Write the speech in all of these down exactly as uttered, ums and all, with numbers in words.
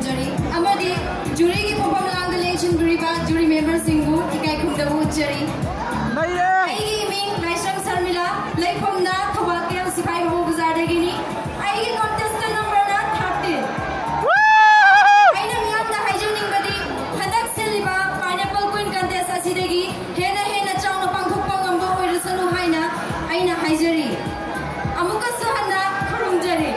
ꯖꯔꯤ ꯑꯃꯗꯤ ꯖꯨꯔꯤꯒꯤ ꯐꯝꯐꯝ ꯂꯥꯡꯗ ꯂꯦꯡꯁꯤꯟꯕꯤꯔꯤꯕ ꯖꯨꯔꯤ ꯃꯦꯝꯕꯔꯁꯤꯡꯕꯨ ꯏꯀꯥꯏ ꯈꯨꯝꯅꯕ ꯎꯠꯆꯔꯤ꯫ ꯑꯩꯒꯤ ꯃꯤꯡ ꯂꯥꯏꯁ꯭ꯔꯝ ꯁꯔꯃꯤꯂꯥ, ꯂꯩꯐꯝꯅ ꯊꯧꯕꯥꯜ ꯀꯦꯝ ꯁꯤꯐꯥꯏ ꯃꯍꯨ ꯕꯖꯥꯔꯗꯒꯤꯅꯤ꯫ ꯑꯩꯒꯤ ꯀꯣꯟꯇꯦꯁꯇꯦꯟ ꯅꯝꯕꯔꯅ ꯊꯥꯔꯇꯤꯟ꯫ ꯑꯩꯅ ꯃꯤꯌꯥꯝꯗ ꯍꯥꯏꯖꯅꯤꯡꯕꯗꯤ, ꯍꯟꯗꯛ ꯁꯤꯜꯂꯤꯕ ꯄꯥꯏꯅꯦꯄꯜ ꯀ꯭ꯋꯤꯟ ꯀꯟꯇꯦꯁ ꯑꯁꯤꯗꯒꯤ ꯍꯦꯟꯅ ꯍꯦꯟꯅ ꯆꯥꯎꯅ ꯄꯥꯡꯊꯣꯛꯄ ꯉꯝꯕ ꯑꯣꯏꯔꯁꯅꯨ ꯍꯥꯏꯅ ꯑꯩꯅ ꯍꯥꯏꯖꯔꯤ꯫ ꯑꯃꯨꯛꯀꯁꯨ ꯍꯟꯅ ꯈꯨꯔꯨꯝꯖꯔꯤ꯫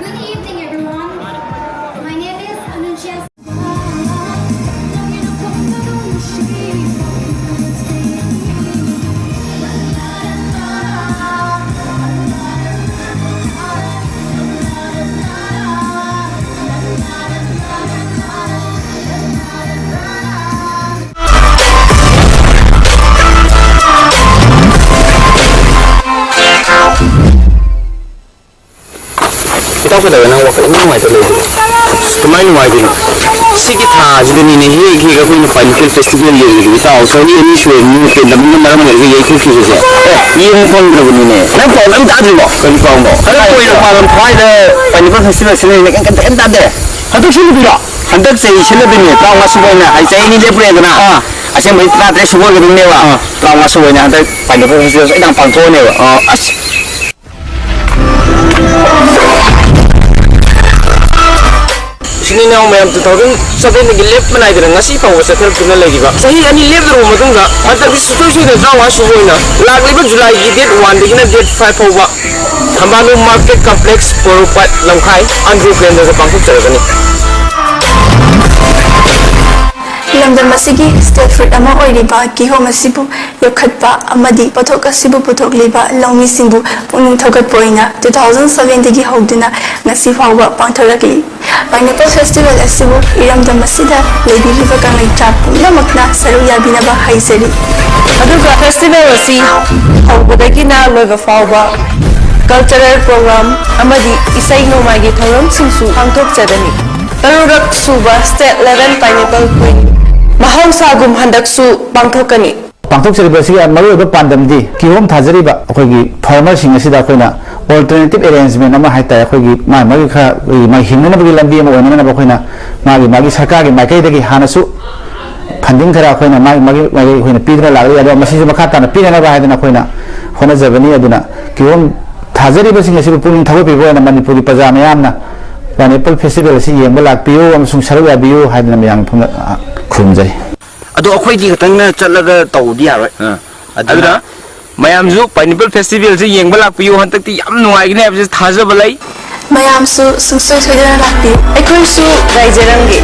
Good evening, everyone. My name is Anunsha. ꯏꯇꯥꯎ ꯀꯩꯗꯧꯔꯦ? ꯅꯪ ꯋꯥꯈꯜ ꯏꯅꯨꯡ ꯅꯨꯡꯉꯥꯏꯇ ꯂꯩꯗꯨꯕꯣ? ꯑꯁ, ꯀꯃꯥꯏ ꯅꯨꯡꯉꯥꯏꯗꯣꯏꯅꯣ? ꯁꯤꯒꯤ ꯊꯥꯁꯤꯗꯅꯤꯅꯦ ꯍꯦꯛ ꯍꯦꯛ ꯑꯩꯈꯣꯏꯅ ꯄꯥꯏꯅꯦꯄꯜ ꯐꯦꯁꯇꯤꯚꯦꯜ ꯌꯦꯡꯉꯤꯗꯨꯕꯨ꯫ ꯏꯇꯥꯎ, ꯆꯍꯤ ꯑꯅꯤ ꯁꯨꯔꯦ ꯃꯤ ꯄꯦꯟꯗꯕꯅ ꯃꯔꯝ ꯑꯣꯏꯔꯒ ꯌꯩꯊꯣꯛꯈꯤꯕꯁꯦ꯫ ꯑꯦ, ꯌꯦꯡꯕ ꯐꯪꯗ꯭ꯔꯕꯅꯤꯅꯦ꯫ ꯅꯪ ꯄꯥꯎ ꯑꯝ ꯇꯥꯗ꯭ꯔꯤꯕꯣ? ꯀꯔꯤ ꯄꯥꯎꯅꯣ? ꯍꯟꯗꯛ ꯀꯣꯏꯔ ꯄꯥꯂꯝ ꯊꯥꯏꯗ ꯄꯥꯏꯅꯦꯄꯜ ꯐꯦꯁꯇꯤꯚꯦꯜ ꯁꯤꯟꯅꯩꯅꯦ, ꯀꯩꯝ, ꯀꯩꯝ, ꯀꯩꯝ ꯇꯥꯗꯦ꯫ ꯍꯟꯗꯛ ꯁꯤꯟꯕꯗꯨꯔꯣ? ꯍꯟꯗꯛ ꯆꯍꯤ ꯁꯤꯟꯅꯗꯣꯏꯅꯦ, ꯇꯔꯥꯃꯉꯥ ꯁꯨꯕ ꯑꯣꯏꯅ꯫ ꯍꯥꯏ, ꯆꯍꯤ ꯑꯅꯤ ꯂꯦꯞꯄꯨꯔꯦꯗꯅ꯫ ꯑꯥ꯫ ꯑꯁꯦꯡꯕꯩ ꯇꯔꯥꯇꯔꯦꯠ ꯁꯨꯕ ꯑꯣꯏꯒꯗꯣꯏꯅꯦꯕ꯫ ꯑꯥ꯫ ꯇꯔꯥꯃꯉꯥ ꯁꯨꯕ ꯑꯣꯏꯅ ꯍꯟꯗꯛ ꯄꯥꯏꯅꯦꯄꯜ ꯐꯦꯁꯇꯤꯚꯦꯜ ꯁꯣꯏꯗꯅ ꯄꯥꯡꯊꯣꯛꯑꯅꯦꯕ꯫ ꯑꯥ, ꯑꯁ꯫ ꯏꯆꯤꯟ ꯏꯅꯥꯎ ꯃꯌꯥꯝ, two thousand sevenꯗꯒꯤ ꯂꯦꯞꯄ ꯅꯥꯏꯗꯅ ꯉꯁꯤ ꯐꯥꯎꯕ ꯆꯠꯊꯔꯛꯇꯨꯅ ꯂꯩꯔꯤꯕ ꯆꯍꯤ ꯑꯅꯤ ꯂꯦꯞꯂꯨꯔꯕ ꯃꯇꯨꯡꯗ, ꯍꯟꯗꯛꯇꯤ ꯁꯨꯡꯁꯣꯏ ꯁꯣꯏꯗꯅ ꯇꯔꯥꯃꯉꯥ ꯁꯨꯕ ꯑꯣꯏꯅ ꯂꯥꯛꯂꯤꯕ Julyꯒꯤ date oneꯗꯒꯤꯅ date five ꯐꯥꯎꯕ ꯊꯝꯕꯥꯂꯨ Market Complex, ꯄꯣꯔꯣꯝꯄꯥꯠ, ꯂꯝꯈꯥꯏ, ꯑꯟꯗ꯭ꯔꯣ ꯀꯦꯟꯗ꯭ꯔꯗ ꯄꯥꯡꯊꯣꯛꯆꯔꯒꯅꯤ꯫ ꯂꯝꯗꯝ ꯑꯁꯤꯒꯤ state fruit ꯑꯃ ꯑꯣꯏꯔꯤꯕ ꯀꯤꯍꯣꯝ ꯑꯁꯤꯕꯨ ꯌꯣꯛꯈꯠꯄ ꯑꯃꯗꯤ ꯄꯣꯠꯊꯣꯛ ꯑꯁꯤꯕꯨ ꯄꯨꯊꯣꯛꯂꯤꯕ ꯂꯧꯃꯤꯁꯤꯡꯕꯨ ꯄꯨꯛꯅꯤꯡ ꯊꯧꯒꯠꯄ ꯑꯣꯏꯅ two thousand sevenꯗꯒꯤ ꯍꯧꯗꯨꯅ ꯉꯁꯤ ꯐꯥꯎꯕ ꯄꯥꯡꯊꯣꯔꯛꯂꯤ꯫ Pineapple Festival ꯑꯁꯤꯕꯨ ꯏꯔꯝꯗꯝ ꯑꯁꯤꯗ ꯂꯩꯕꯤꯔꯤꯕ ꯀꯪꯂꯩꯆꯥ ꯄꯨꯝꯅꯃꯛꯅ ꯁꯔꯨꯛ ꯌꯥꯕꯤꯅꯕ ꯍꯥꯏꯖꯔꯤ꯫ ꯑꯗꯨꯒ festival ꯑꯁꯤ ꯍꯧꯕꯗꯒꯤꯅ ꯂꯣꯏꯕ ꯐꯥꯎꯕ cultural program ꯑꯃꯗꯤ ꯏꯁꯩ ꯅꯣꯡꯃꯥꯏꯒꯤ ꯊꯧꯔꯝꯁꯤꯡꯁꯨ ꯄꯥꯡꯊꯣꯛꯆꯒꯅꯤ꯫ ꯇꯔꯨꯛꯔꯛ ꯁꯨꯕ State Level Pineapple Queen ꯃꯍꯧꯁꯥꯒꯨꯝ ꯍꯟꯗꯛꯁꯨ ꯄꯥꯡꯊꯣꯛꯀꯅꯤ꯫ ꯄꯥꯡꯊꯣꯛꯆꯔꯤꯕ ꯑꯁꯤꯒꯤ ꯃꯔꯨꯑꯣꯏꯕ ꯄꯥꯟꯗꯝꯗꯤ ꯀꯤꯍꯣꯝ ꯊꯥꯖꯔꯤꯕ ꯑꯩꯈꯣꯏꯒꯤ farmerꯁꯤꯡ ꯑꯁꯤꯗ ꯑꯩꯈꯣꯏꯅ alternative arrangement ꯑꯃ ꯍꯥꯏꯇꯥꯔꯦ, ꯑꯩꯈꯣꯏꯒꯤ ꯃꯥꯒꯤ ꯃꯥꯒꯤ ꯈꯔ ꯑꯩꯈꯣꯏꯒꯤ ꯃꯥꯒꯤ ꯍꯤꯡꯅꯅꯕꯒꯤ ꯂꯝꯕꯤ ꯑꯃ ꯑꯣꯏꯅꯅꯕ ꯑꯩꯈꯣꯏꯅ ꯃꯥꯒꯤ ꯃꯥꯒꯤ ꯁꯔꯀꯥꯔꯒꯤ ꯃꯥꯏꯀꯩꯗꯒꯤ ꯍꯥꯟꯅꯁꯨ funding ꯈꯔ ꯑꯩꯈꯣꯏꯅ ꯃꯥꯒꯤ ꯃꯥꯒꯤ ꯑꯩꯈꯣꯏꯅ ꯄꯤꯗꯨꯅ ꯂꯥꯛꯂꯤ꯫ ꯑꯗꯣ ꯃꯁꯤꯁꯨ ꯃꯈꯥ ꯇꯥꯅ ꯄꯤꯅꯅꯕ ꯍꯥꯏꯗꯅ ꯑꯩꯈꯣꯏꯅ ꯍꯣꯠꯅꯖꯕꯅꯤ꯫ ꯑꯗꯨꯅ ꯀꯤꯍꯣꯝ ꯊꯥꯖꯔꯤꯕꯁꯤꯡ ꯑꯁꯤꯕꯨ ꯄꯨꯛꯅꯤꯡ ꯊꯧꯒꯠꯄꯤꯕ ꯑꯣꯏꯅ ꯃꯅꯤꯄꯨꯔꯒꯤ ꯄ꯭ꯔꯖꯥ ꯃꯌꯥꯝꯅ Pineapple Festival ꯑꯁꯤ ꯌꯦꯡꯕ ꯂꯥꯛꯄꯤꯌꯨ ꯑꯃꯁꯨꯡ ꯁꯔꯨꯛ ꯌꯥꯕꯤꯌꯨ ꯍꯥꯏꯗꯅ ꯃꯌꯥꯝꯒꯤ ꯃꯐꯝꯗ, ꯑ, ꯈꯨꯔꯨꯝꯖꯔꯤ꯫ ꯑꯗꯣ ꯑꯩꯈꯣꯏꯗꯤ ꯈꯛꯇꯪꯅ ꯆꯠꯂꯒ ꯇꯧꯕꯗꯤ ꯌꯥꯔꯣꯏ꯫ ꯑꯥ꯫ ꯑꯗꯨꯅ ꯑꯗꯨꯅ ꯃꯌꯥꯝꯁꯨ Pineapple Festivalꯁꯦ ꯌꯦꯡꯕ ꯂꯥꯛꯄꯤꯌꯨ꯫ ꯍꯟꯗꯛꯇꯤ ꯌꯥꯝ ꯅꯨꯡꯉꯥꯏꯒꯅꯤ ꯍꯥꯏꯕꯁꯦ ꯊꯥꯖꯕ ꯂꯩ꯫ ꯃꯌꯥꯝꯁꯨ ꯁꯨꯡꯁꯣꯏ ꯁꯣꯏꯗꯅ ꯂꯥꯛꯄꯤꯌꯨ꯫ ꯑꯩꯈꯣꯏꯁꯨ ꯉꯥꯏꯖꯔꯝꯒꯦ꯫